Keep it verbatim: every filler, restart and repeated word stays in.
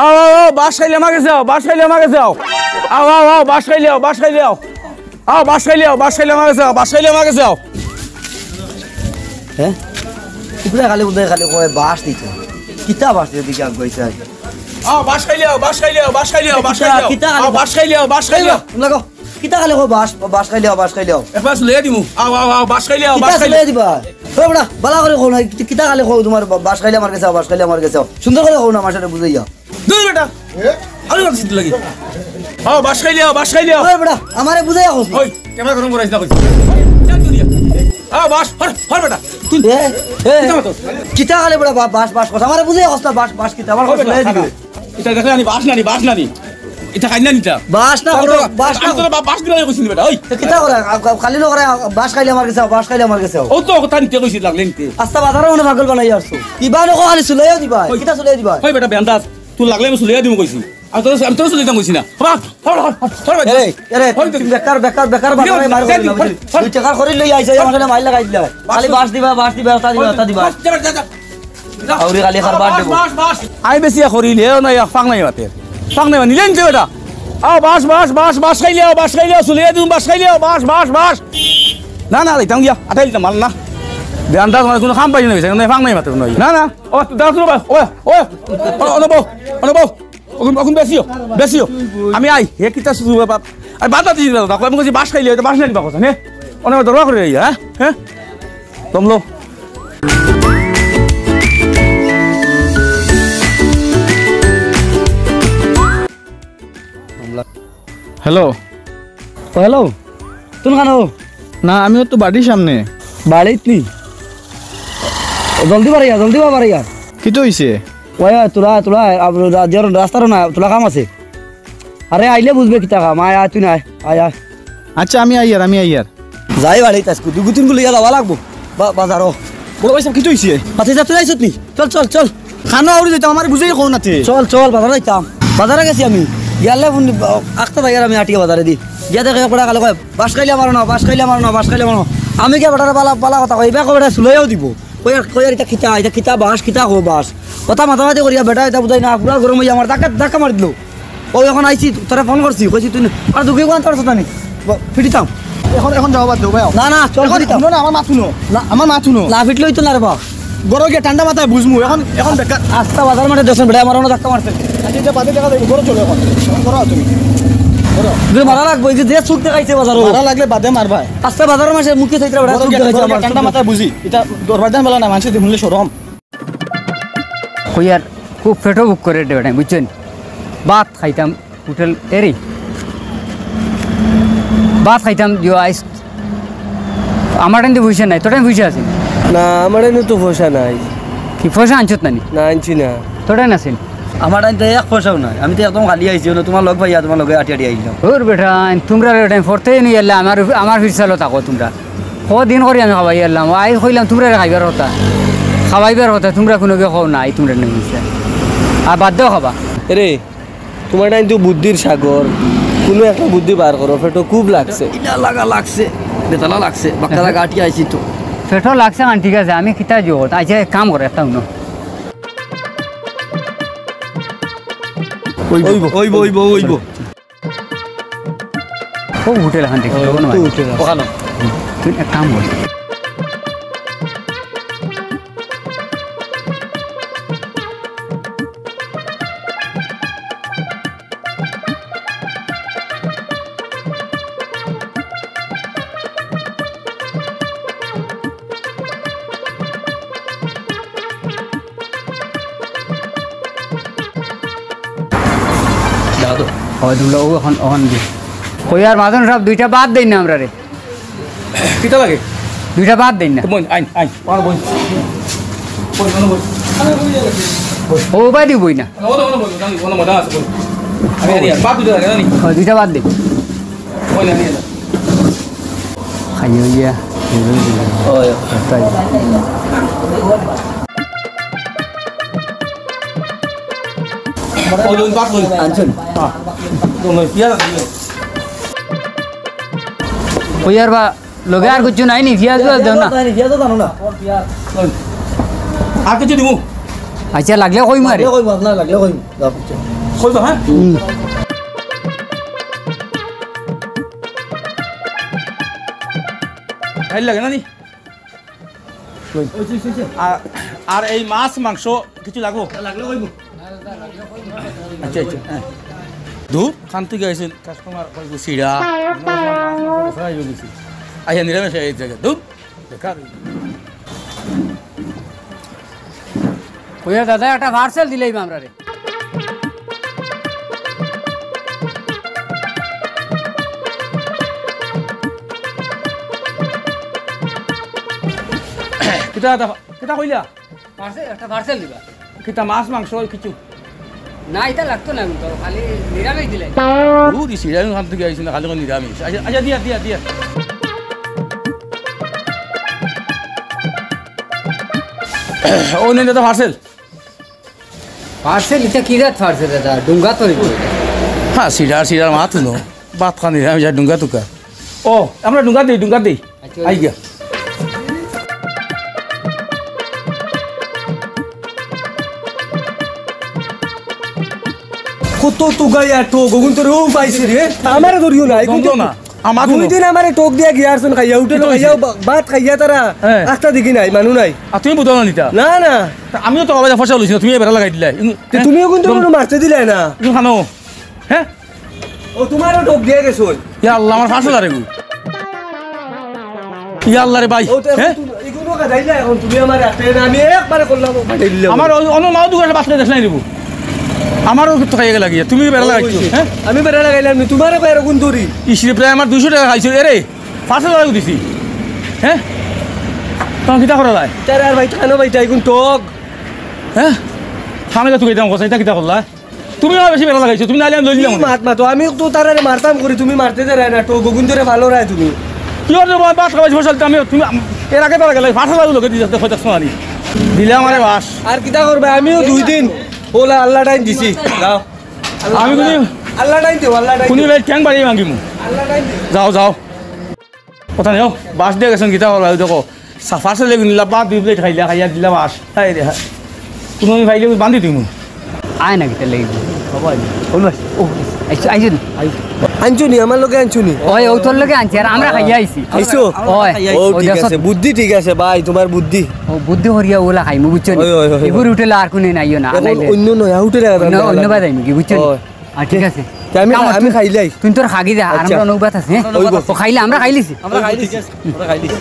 আও, আও, আও, বাঁশ খাইলে আমার গেছে আও, বাঁশ খাইলে আমার গেছে আও। আও, আও, আও, বাঁশ খাইলে আও, বাঁশ খাইলে আও। আও, বাঁশ খাইলে আও, বাঁশ খাইলে আমার গেছে আও, বাঁশ খাইলে আমার গেছে আও। হ্যাঁ? উপরে খালি উদয় খালি কয় বাঁশ দিতে। কিতা বাঁশ দিতে কি আগ কইছে আজ? আও, বাঁশ খাইলে আও, বাঁশ খাইলে আও, বাঁশ খাইলে আও, বাঁশ কিতা, খাইলে আও। কিতা খালি আও, বাঁশ খাইলে আও, বাঁশ খাইলে আও। লাগো। কিতা খালি কও বাঁশ, বাঁশ খাইলে আও, বাঁশ খাইলে আও। একবার চুলাইয়া দিমু। আও, আও, আও, বাঁশ খাইলে আও, কিতা বাঁশ খাইলে চুলাইয়া দিবা? ও বেটা, বালা করি কও না, কিতা খালি কও তোমার বা-, বাঁশ খাইলে আমার গেছে আও, বাঁশ খাইলে আমার গেছে আও। সুন্দর করি কও না, আমার সাথে বুঝাইয়া। দূর বেটা। আরে বাপ সিদ্ধ লাগি। আও, বাঁশ খাইলে আও, বাঁশ খাইলে আও। ওই বেটা, আমারে বুঝাইয়া কস না। ওই, ক্যামেরা গরম করাইস না কইছি। যা তুই দিয়া। আও, বাঁশ, হর, হর বেটা। তুই এ, এ, কিতা মাতো? কিতা খালি বেটা বা-, বাঁশ, বাঁশ কস? আমারে বুঝাইয়া কস না, বাঁশ, বাঁশ কিতা? আমার ওই কথা বেটা, শুনাই দিবে। এটা দেখলে আনি বাঁশ নানি, বাঁশ নানি। এটা খাই না নিতা। বাঁশ না, আমি তো, বাঁশ না। আমি তো বা-, বাঁশ দিবা কইছি নি বেটা, ওই। তো কিতা করে? আ-, আ-, খালি না করে, আ, বাঁশ খাইলে আমার গেছে আও, বাঁশ খাইলে আমার গেছে আও। ও তো কথা নিতে কইছি লাগলে নিতে। আস্তা বাজারো মানে পাগল বানাই আসছো। দিবা না কো খালি চুলাইও দিবা। ওই। কিতা চুলাই দিবা? ওই বেটা বেন্দাজ, তুই লাগলে আমি চুলাইয়া দিমু কইছি। আমি তোর, আমি তোর চুলাইতাম কইছি না। হবা, হবা, হবা, হবা, হবা। এরে, এরে, হবা, তুমি বেকার, বেকার, বেকার বাজারে মার করিও না, বুঝলি? দুই টাকার খড়ি লই আইছো, আমার সাথে মাইর লাগাই দিলা। খালি বাঁশ দিবা, বাঁশ দিবা, ওটা দিবা, ওটা দিবা। বাঁশ, যা, যা, যা। আউরি খালি খার বাদ দেবো। বাঁশ, বাঁশ। আই বেশি করি লেও না, ইয়া ফাং নাই মাতে। ফাং নাই মানি, লেন যে বেটা। আও, বাঁশ, বাঁশ, বাঁশ, বাঁশ খাইলে আও, বাঁশ খাইলে আও, চুলিয়ে দিম, বাঁশ খাইলে আও, বাঁশ, বাঁশ, বাঁশ। না, না, দিতাম গিয়া, আটাই দিতাম, মাল না। বেয়ান্দাজ মানে কোনো কাম পাই না, কোনো ফাং নাই মাতে কোনো। না, না, ও, দাঁড়া, শুনো, ও, ও, ও, অনবো, অনবো। অখন, অখন বেশিও, বেশিও। আমি আই, হে কিতা শুরু বাপ। আই বাধা দিস না, দেখো, আমি কইছি বাঁশ খাইলে, হয়তো বাঁশ নাই দিবা কথা, নে? অনেক দরকার করে, হ্যাঁ? হ্যাঁ? দমলো। হ্যালো। ও, হ্যালো। তুন খানো? না, আমি তো বাড়ির সামনে। বাড়িত নি? ও, জলদি বাড়াইয়া, জলদি বাড়াইয়া। কিতা অইছে? ওয়া, তোরা, তোরা, আব-, রা-, যে রাস্তারও না, তোরা কাম আছে। আরে, আইলে বুঝবে কিতা কাম। আয়, আয়, তুই না আয়, আয়, আয়। আচ্ছা, আমি আইয়ার, আমি আইয়ার। যাই বাড়িত আজকে, দুগু তিনগু লইয়া যাওয়া লাগবো। বা-, বাজারও। বড় ভাই সাহেব, কিতা অইছে? আচ্ছা, যা, তুই আইছত নি? চল, চল, চল। খানো আউরি যাইতাম, আমারে বুঝাই কও না তে। চল, চল, বাজারে যাইতাম। বাজারে গেছি আমি। গেলে ফোন, আখতা ভাই আর আমি আটিয়া বাজারে দি। গিয়া দেখে পড়া গেল কয়, "বাঁশ খাইলে মারো না, বাঁশ খাইলে মারো না, বাঁশ খাইলে মারো না।" আমি গিয়া বেটারে বালা, বালা কথা কই, ইবা কয় বেটা চুলাইয়াও দিব। কই আর, কই আর ইটা কিতা, ইটা কিতা বাঁশ, কিতা কো বাঁশ? কথা মাথা মাতি করিয়া বেটা ইটা বুঝাই না, পুরা গরম অইয়া আমার ধাক্কা, ধাক্কা মারি দিল। ও এখন আইছি, তোরে ফোন করছি, কইছি তুই না, আর দুঃখে কোন তোর সাথে নি? ব-, ফিরিতাম। এখন, এখন যাও বাদ দেও ভাই। না, না, চল এখন ফিরিতাম। শুনো না, আমার মাত শুনো। না। আমার মাত শুনো। না ফিটলে অইতো না রে বা। ঘরো গিয়া ঠান্ডা মাথায় বুঝমু। এখন, এখন বেকার। আস্তা বাজার মাঠে দেখছেন বেটা, আমার অনো ধাক্কা মারছে। আচ্ছা, এটা বাদে দেখা যাবে। ঘরো চলো এখন। এখন ঘরো আও তুমি। ঘরো আও। মারা লাগবো, এই যে, যে চোখ দেখাইছে বাজারো। মারা লাগলে বাদে মারবায়। আস্তা বাজারের মাঝে মুখে চাইতে বেটা, ঘরো চোখ গিয়া, দেখাইছে ঘরো আমার। গিয়া ঠান্ডা মাথায় বুঝি। এটা দরবার দান বলা না, মানুষে দেখলে শরম। কইয়ার খুব পেটো ভুক করে দে বেটা, বুঝছেন? ভাত খাইতাম হোটেল এরি। ভাত খাইতাম দিও আইস। আমার টাইম তো পয়সা নাই, তোর টাইম পয়সা আছে? না, আমার এনে তো পয়সা নাই। কি পয়সা আনছত না নি? না, আনছি না। তোর টাইম আছে নি? আমার টাইম তো এক পয়সাও নাই, আমি তো একদম খালি আইছি, অনো তোমার লগ পাইয়া তোমার লগে আটি আটি আইলাম। ওর বেটা, তোমরা রে টাইম পড়তে নি এলা আমার, আমার ফিরসালো থাকো তোমরা। কদিন করি আমি খাবাই এলাম, আই কইলাম তোমরা রে খাইবার কথা, খাবাইবার কথা, তোমরা কোনো কেউ খাও নাই, তোমরা নেই নিছে। আর বাদ দেও খাবা। এরে, তোমার টাইম তো বুদ্ধির সাগর, কোনো একটা বুদ্ধি বার করো, পেটো খুব লাগছে। ইটা লাগা লাগছে, বেতালা লাগছে, বাক্কা লাগা আটি আইছি তো। পেটো লাগছে কান, ঠিক আছে, আমি কিতা জোর, আচ্ছা এক কাম করো, একটা উনো। ওইব, ওইব, ওইব, ওইব। ও হোটেল এখন দেখি, ও, তখন তো ভাই। হোটেল আছে। ওখানে। তুই এক কাম কর। দাদু। হয় তোমরা ও এখন, ওখান দিয়ে। কই আর মাজন সাহেব, দুইটা বাদ দেই না আমরা রে। কিতা লাগে? দুইটা বাদ দেই না। বইন, আইন, আইন। আমার বইন। বইন, বইন, বইন। ও বাদি বই না। ওনো, ওনো বইন, ওনো, ওনো মজা আছে, বইন। আমি আনি আর বাদ দুইটা লাগে, জানি? হয়, দুইটা বাদ দেই। বইন, আনি আর। খাইও গিয়া। ওই। তাই। ওই, ওই, বাদ বইন। আনছেন? হ্যাঁ। ওই, পিয়াজ আছে। কই আর বা লগে আর কিছু নাই নি, পিয়াজ উয়াজ দেও না। পিয়াজ তো জানো না। আর কিছু দিমু? আচ্ছা, লাগলে কইমু আরে। লাগলে কইমু, আপনার লাগলে কইমু। যাও, বুঝছো? কইবা, হ্যাঁ? ভাইর লাগে না নি? আর, আর এই মাছ, মাংস কিছু লাগবো? লাগলে কইমু। আচ্ছা, আচ্ছা, হ্যাঁ। ধুর, খান তুই গাইছেন, কাস্টমার কইবো সিরা। আইয়া নিরামিষ এই জায়গা, ধুর, বেকার। কইয়া দাদা, একটা পার্সেল দিলেই আমরারে। কিতা, কিতা কইলা? পার্সেল, একটা পার্সেল দিবা। কিতা মাছ, মাংস, কিছু? না, ইতা লাগতো না, আমি তো খালি নিরামিষ দিলাই। ও দিছি, আমি ওখান থেকে আইছি না, খালি করে নিরামিষ। আচ্ছা, আচ্ছা, দিয়া, দিয়া, দিয়া। ও নেন দাদা, পার্সেল। পার্সেল, ইতা কি জাত পার্সেল দাদা? ডুঙ্গা তো নিবো। হ্যাঁ, সিডার, সিডার মাত হুনো। ভাত খানি, আমি যাই ডুঙ্গা তুকা। ও, আমরা ডুঙ্গা দেই, ডুঙ্গা দেই। আচ্ছা। আই গিয়া। কত তুগাইয়া ঠগ, অগুন তোরে ও পাইছে রে। আমারে ধরিও না, এগুন তো না। আমার দুই দিন আমারে ঠগ দিয়া গিয়া আরছন খাইয়া, হোটেলো খাইয়া, বা-, ভাত খাইয়া তারা। হ্যাঁ। আস্তা দেখি নাই, মানু নাই। আর তুমি বুঝো না নিতা? না, না। তা আমিও তো বাবা পয়সা লইছি না, তুমি বেড়া লাগাই দিলাই। তে তুমিও কিন্তু কোনো মারতে দিলাই না। তুমি খানো। হ্যাঁ? ও, তোমারও ঠগ দিয়া গেছো। ইয়া আল্লাহ, আমার পার্সেল আরে গো। ইয়া আল্লাহ রে ভাই, ও, তো এখন হ্যাঁ? তুমি, এগুলো কাদাইলা এখন তুমি আমার একটা, আমি একবারে করলাম, ও ফাটাই দিলে। আমার ওই অন্য নাও দুটো বাস করে দেশ নাই দিব। আমারও তো খাইয়ে গেল গিয়া। তুমি বেড়া লাগাইছো, হ্যাঁ? আমি বেড়া লাগাইলাম নি, তোমার কয় এরকম দূরি। ইসরে প্রায় আমার দুইশো টাকা খাইছো, এরে, পাঁচ হাজার টাকা দিছি। হ্যাঁ? তখন কিতা করা যায়? তার আর ভাই, খানো ভাই, তাই কোন ঠগ? হ্যাঁ? থানা গেছো, কিতা কথা, এটা কিতা করলা? তুমি আমার বেশি বেড়া লাগাইছো, তুমি নাইলে আমি লইলাম। কি মাত মাতো? আমি তো তারারে মারতাম করি, তুমি মারতে দেরায় না, তো গগুন ধরে ভালো রায় তুমি। কি হলো রে বাবা, ভাত খাওয়াইছি, ফসল তো আমি, তুমি আম-, এর আগে তারা গেলে, পাঁচ হাজার লোকে দিয়ে যাতে হয়তো সোনালি। দিলে আমারে বাস। আর কিতা করবে? আমিও দুই দিন ওলা আল্লাহ টাইম দিছি। যাও। আমি বুঝি আল্লাহ টাইম দিও, আল্লাহ টাইম কুনি দিও। ভাই ঠ্যাং বাড়িয়ে ভাঙিমু। আল্লাহ টাইম দিও। যাও, যাও। কথা নেই, বাস দিয়ে গেছেন, কিতা করবা? ওই দেখো, সাফার ছেলে নিলা, বা দুই প্লেট খাইলা, খাইয়া দিলা বাস। হায় রে হায়। কোনো আমি পাইলে আমি বান্ধি দিমু। আয় না, কিতা লাগি? বাবা, আয়। কোন বাস? ও, আইছো, আইছো নি? আনছো নি? আমার লগে আনছো নি? ওই, ও তোর লগে আনছি, আর আমরা খাইয়া আইছি। আইছো? ওই। ও, ও, ঠিক দেখো। আছে, বুদ্ধি ঠিক আছে ভাই, তোমার বুদ্ধি। ও, বুদ্ধি করিয়া ওলা খাইমু, বুঝছো নি? ওই, ওই, ওই, ওই। এগুর হোটেলে আর কোনো নাইও না, এখন নাইলে অন্য নয়া হোটেলে অন্য, অন্য বাজাই নাকি, বুঝছো নি? ওই। আ, ঠিক আছে। তে আমি, খাও, আমি তুই, খাইলাই। তুই তোর খাগি যা, আর আচ্ছা। আমরা অনৌবাত আছে, হ্যাঁ? অনৌবাত আছে। ও খাইলে, আমরা খাইলিছি। আমরা খাইলিছি। আমরা খাইলিছি।